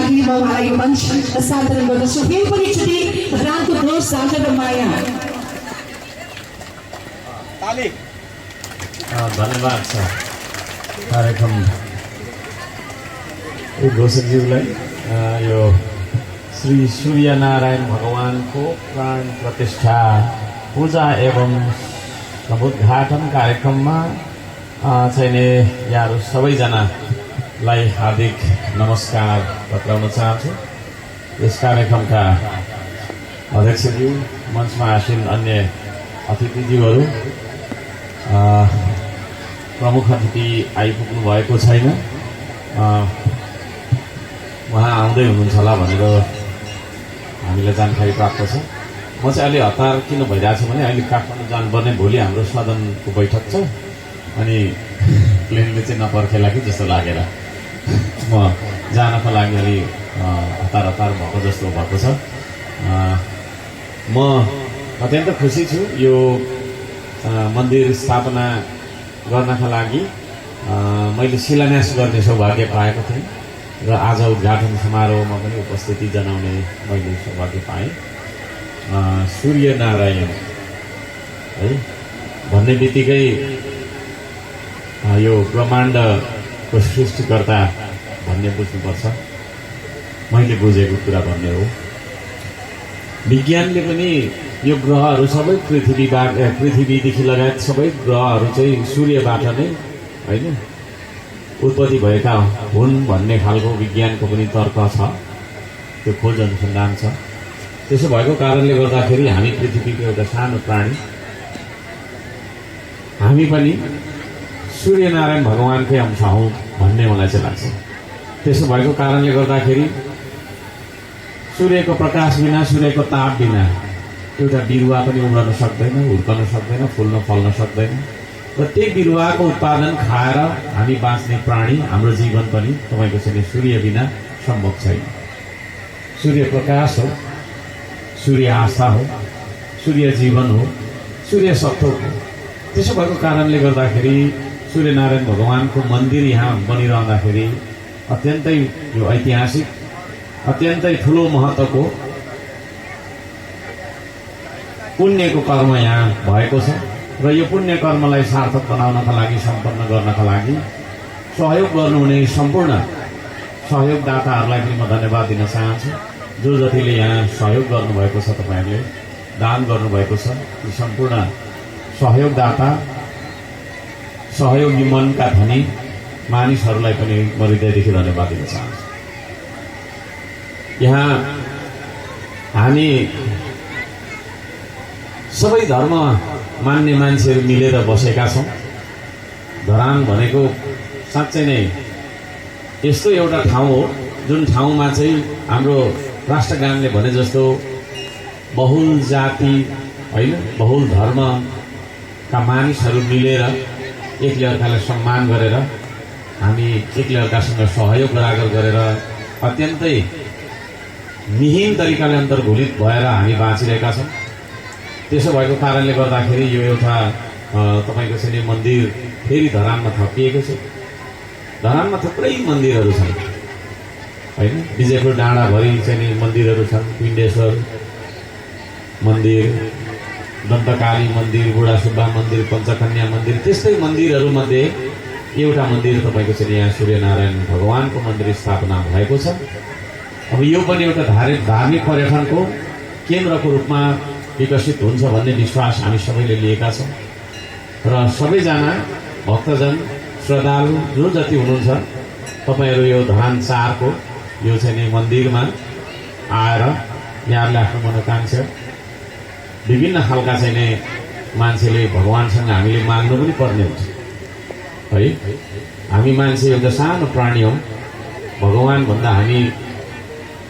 लागि म उहाँलाई यो मञ्च हस्तान्तरण गर्दछु। फेरि पनि एकचोटि धरानको दोष आदर र माया। धन्यवाद छ कार्यक्रम घोषकज्यूलाई। यो श्री सूर्यनारायण भगवानको प्राण प्रतिष्ठा पूजा एवं समुद्घाटन कार्यक्रममा चाहिँ यहाँहरू सबैजनालाई हार्दिक नमस्कार पत्राउन चाहन्छु। यस कार्यक्रमका अध्यक्षज्यू, मञ्चमा आसीन अन्य अतिथिज्यूहरू, प्रमुख अतिथि आइपुग्नु भएको छैन, उहाँ आउँदै हुनुहुन्छ होला भनेर हामीलाई जानकारी प्राप्त छ। म चाहिँ अलि हतार किन भइरहेको छु भने अहिले काठमाडौँ जानुपर्ने भोलि हाम्रो सदनको बैठक छ अनि प्लेनले चाहिँ नपर्खेला कि जस्तो लागेर म जानको लागि अलि हतार भएको जस्तो भएको छ। म अत्यन्त खुसी छु यो मन्दिर स्थापना गर्नका लागि मैले शिलान्यास गर्ने सौभाग्य पाएको थिएँ र आज उद्घाटन समारोहमा पनि उपस्थिति जनाउने मैले सौभाग्य पाएँ। सूर्यनारायण है भन्ने बित्तिकै यो ब्रह्माण्डको सृष्टिकर्ता भन्ने बुझ्नुपर्छ। मैले बुझेको कुरा भन्ने हो। विज्ञानले पनि यो ग्रहहरू सबै पृथ्वीदेखि लगायत सबै ग्रहहरू चाहिँ सूर्यबाट नै होइन उत्पत्ति भएका हुन् भन्ने खालको विज्ञानको पनि तर्क छ, त्यो खोज अनुसन्धान छ। त्यसो भएको कारणले गर्दाखेरि हामी पृथ्वीको एउटा सानो प्राणी, हामी पनि सूर्यनारायण भगवानकै अंश हौँ भन्ने मलाई चाहिँ लाग्छ। त्यसो भएको कारणले गर्दाखेरि सूर्यको प्रकाश बिना, सूर्यको ताप बिना एउटा बिरुवा पनि उम्रन सक्दैन, हुर्कन सक्दैन, फुल्न फल्न सक्दैन र त्यही बिरुवाको उत्पादन खाएर हामी बाँच्ने प्राणी, हाम्रो जीवन पनि तपाईँको चाहिँ सूर्य बिना सम्भव छैन। सूर्य प्रकाश हो, सूर्य आस्था हो, सूर्य जीवन हो, सूर्य सत्व हो। त्यसो भएको कारणले गर्दाखेरि सूर्यनारायण भगवानको मन्दिर यहाँ बनिरहँदाखेरि अत्यन्तै यो ऐतिहासिक, अत्यन्तै ठुलो महत्त्वको पुण्यको कर्म यहाँ भएको छ र यो पुण्य कर्मलाई सार्थक बनाउनका लागि, सम्पन्न गर्नका लागि सहयोग गर्नुहुने सम्पूर्ण सहयोगदाताहरूलाई पनि म धन्यवाद दिन चाहन्छु। जो जतिले यहाँ सहयोग गर्नुभएको छ, तपाईँहरूले दान गर्नुभएको छ, ती सम्पूर्ण सहयोगदाता, सहयोगी मनका धनी मानिसहरूलाई पनि म हृदयदेखि धन्यवाद दिन चाहन्छु। यहाँ हामी सबै धर्म मान्ने मान्छेहरू मिलेर बसेका छौँ। धरान भनेको साँच्चै नै यस्तो एउटा ठाउँ हो जुन ठाउँमा चाहिँ हाम्रो राष्ट्रगानले भने जस्तो बहुल जाति होइन, बहुल धर्मका मानिसहरू मिलेर एकले अर्कालाई सम्मान गरेर, हामी एकले अर्कासँग सहयोग बराबर गरेर अत्यन्तै मिहिन तरिकाले अन्तर्घोलित भएर हामी बाँचिरहेका छौँ। त्यसो भएको कारणले गर्दाखेरि यो एउटा तपाईँको चाहिँ मन्दिर फेरि धरानमा थपिएको छ। धरानमा थुप्रै मन्दिरहरू छन् होइन, विजयपुर डाँडाभरि चाहिँ मन्दिरहरू छन्। पिण्डेश्वर मन्दिर, दन्तकाली मन्दिर, बुढा सुब्बा मन्दिर, पञ्चकन्या मन्दिर, त्यस्तै मन्दिरहरूमध्ये एउटा मन्दिर तपाईँको चाहिँ यहाँ सूर्यनारायण भगवानको मन्दिर स्थापना भएको छ। अब यो पनि एउटा धार्मिक पर्यटनको केन्द्रको रूपमा विकसित हुन्छ भन्ने विश्वास हामी सबैले लिएका छौँ र सबैजना भक्तजन, श्रद्धालु जो जति हुनुहुन्छ, तपाईँहरू यो धरान 4 को यो चाहिँ मन्दिरमा आएर यहाँहरूले आफ्नो मनोकांक्षा विभिन्न खालका चाहिँ मान्छेले भगवानसँग हामीले माग्नु पनि पर्ने हुन्छ है। हामी मान्छे एउटा सानो प्राणी हौँ, भगवानभन्दा हामी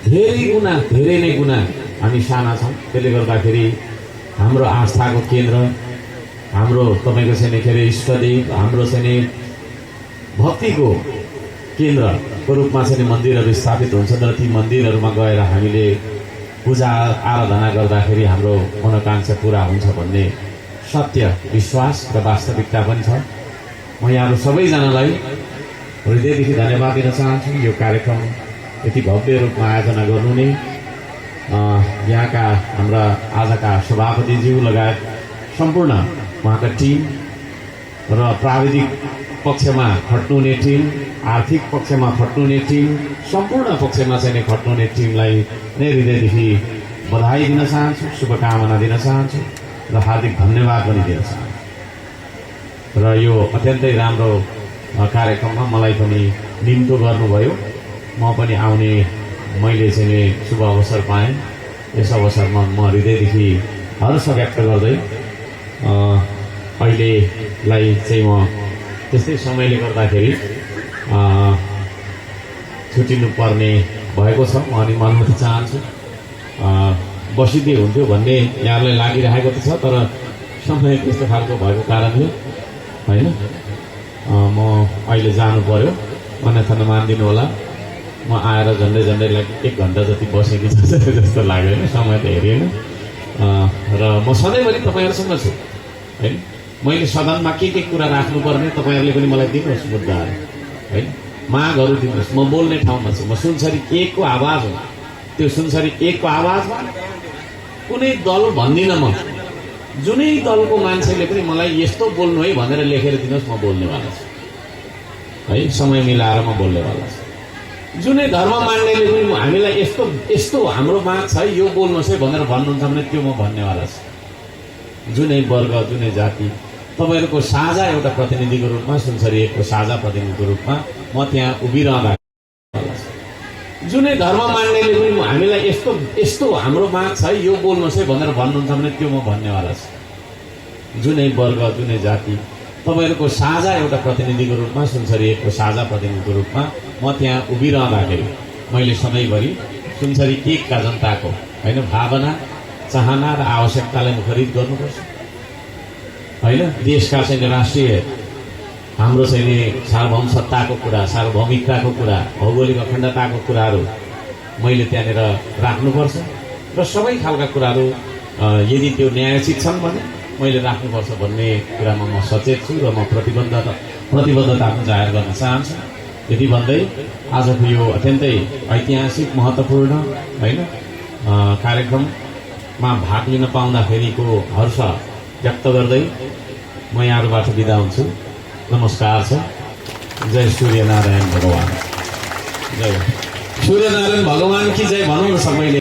धेरै नै गुणा हामी साना छौँ। त्यसले गर्दाखेरि हाम्रो आस्थाको केन्द्र, हाम्रो तपाईँको चाहिँ के अरे इष्टदेव, हाम्रो चाहिँ भक्तिको केन्द्रको रूपमा चाहिँ मन्दिरहरू स्थापित हुन्छ र ती मन्दिरहरूमा गएर हामीले पूजा आराधना गर्दाखेरि हाम्रो मनोकांक्षा पुरा हुन्छ भन्ने सत्य विश्वास र वास्तविकता पनि छ। म यहाँहरू सबैजनालाई हृदयदेखि धन्यवाद दिन चाहन्छु। यो कार्यक्रम यति भव्य रूपमा आयोजना गर्नु नै यहाँका हाम्रा आजका सभापतिज्यू लगायत सम्पूर्ण उहाँका टिम र प्राविधिक पक्षमा खट्नुहुने टिम, आर्थिक पक्षमा खट्नुहुने टिम, सम्पूर्ण पक्षमा चाहिँ खट्नुहुने टिमलाई नै हृदयदेखि बधाई दिन चाहन्छु, शुभकामना दिन चाहन्छु र हार्दिक धन्यवाद पनि दिन चाहन्छु। र यो अत्यन्तै राम्रो कार्यक्रममा मलाई पनि निम्तो गर्नुभयो। म पनि आउने मैले चाहिँ शुभ अवसर पाएँ। यस अवसरमा म हृदयदेखि हर्ष व्यक्त गर्दै अहिलेलाई चाहिँ म त्यस्तै समयले गर्दाखेरि छुट्टिनु पर्ने भएको छ। म अनि अनुमति चाहन्छु। बसिदिए हुन्थ्यो भन्ने यहाँलाई लागिरहेको त छ, तर समय त्यस्तो खालको भएको कारणले होइन म अहिले जानु पर्यो। अन्यथा नमानिदिनु होला। म आएर झन्डै एक घन्टा जति बसेकी जस्तो लाग्यो होइन, समय त हेरिएन। र म सधैँभरि तपाईँहरूसँग छु होइन। मैले सदनमा के कुरा राख्नुपर्ने तपाईँहरूले पनि मलाई दिनुहोस् मुद्दाहरू होइन, मागहरू दिनुहोस्। म बोल्ने ठाउँमा छु। म सुनसरी एकको आवाज हो। त्यो सुनसरी एकको आवाजमा कुनै दल भन्दिनँ म। जुनै दलको मान्छेले पनि मलाई यस्तो बोल्नु है भनेर लेखेर दिनुहोस्, म बोल्नेवाला छु है। समय मिलाएर म बोल्नेवाला छु। जुनै धर्म मान्नेले पनि हामीलाई यस्तो हाम्रो माग छ यो बोल्नुहोस् है भनेर भन्नुहुन्छ भने त्यो म भन्नेवाला छु। जुनै वर्ग, जुनै जाति, तपाईँहरूको साझा एउटा प्रतिनिधिको रूपमा, सुनसरी एकको साझा प्रतिनिधिको रूपमा म त्यहाँ उभिरहँदा जुनै धर्म मान्नेले पनि हामीलाई यस्तो हाम्रो माग छ यो बोल्नुहोस् है भनेर भन्नुहुन्छ भने त्यो म भन्नेवाला छु। जुनै वर्ग, जुनै जाति, तपाईँहरूको साझा एउटा प्रतिनिधिको रूपमा, सुनसरी एकको साझा प्रतिनिधिको रूपमा म त्यहाँ उभिरहँदाखेरि मैले सधैँभरि सुनसरी एकका जनताको होइन भावना, चाहना र आवश्यकतालाई मुखरित गर्नुपर्छ होइन। देशका चाहिँ राष्ट्रिय हाम्रो चाहिँ सार्वभौम सत्ताको कुरा, सार्वभौमिकताको कुरा, भौगोलिक अखण्डताको कुराहरू मैले त्यहाँनिर राख्नुपर्छ र सबै खालका कुराहरू यदि त्यो न्यायोचित छन् भने मैले राख्नुपर्छ भन्ने कुरामा म सचेत छु र म प्रतिबद्धता पनि जाहेर गर्न चाहन्छु। यति भन्दै आजको यो अत्यन्तै ऐतिहासिक महत्त्वपूर्ण होइन कार्यक्रममा भाग लिन पाउँदाखेरिको हर्ष व्यक्त गर्दै म यहाँहरूबाट बिदा हुन्छु। नमस्कार छ। जय सूर्यनारायण भगवान। जय सूर्यनारायण भगवान की जय भनौँ न सबैले।